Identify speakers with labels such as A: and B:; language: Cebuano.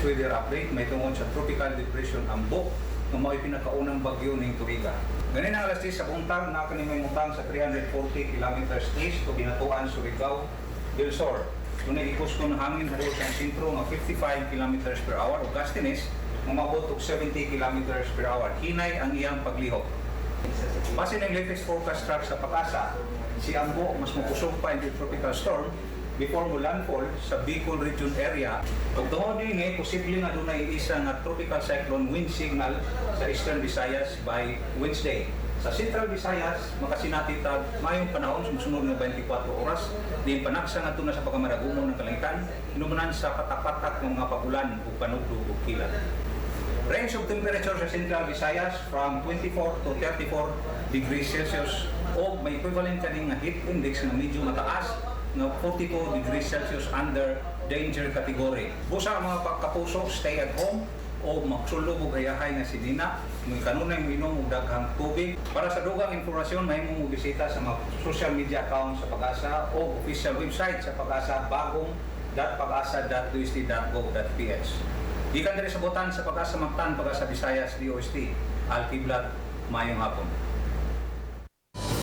A: Latest weather update may tungod sa Tropical Depression Ambo nga mao'y pinakaunang bagyo ning tuiga. Ganina alas 10 sa buntag na kani may mutang sa 340 kilometers east o Hinatuan, Surigao del Sur. Dunay gikuskon hangin huros ang sentro nga 55 kilometers per hour o gustiness nga maabot og 70 kilometers per hour. Hinay ang iyang paglihok. Base ng latest forecast track sa PAGASA, si Ambo mas mokusog pa into tropical storm before mo landfall sa Bicol Region area. Ug tungod niini, posible nga dunay isa nga tropical cyclone wind signal sa Eastern Visayas by Wednesday. Sa Central Visayas, makasinati tag maayong panahon sa mosunod nga 24 oras, diin panagsa ngadto na sa pagkamaragumon ng kalangitan, hinumanan sa patak-patak ng mga pagulan ug panugdo ug kilat. Range of temperature sa Central Visayas from 24 to 34 degrees Celsius o may equivalent kani nga heat index nga medyo mataas nga 42 degrees Celsius under danger category. Busa, mga kapuso, stay at home o magsulob og hayahay nga sinina, mo kanunay moinom og daghang tubig. Para sa dugang impormasyon, mahimong mo bisita sa mga social media account sa PAGASA o official website sa PAGASA, bagong.pagasa.dost.gov.ph. Gikan diri sa Botan sa PAGASA Mactan, PAGASA Visayas, DOST, Alkiblat, maayong hapon.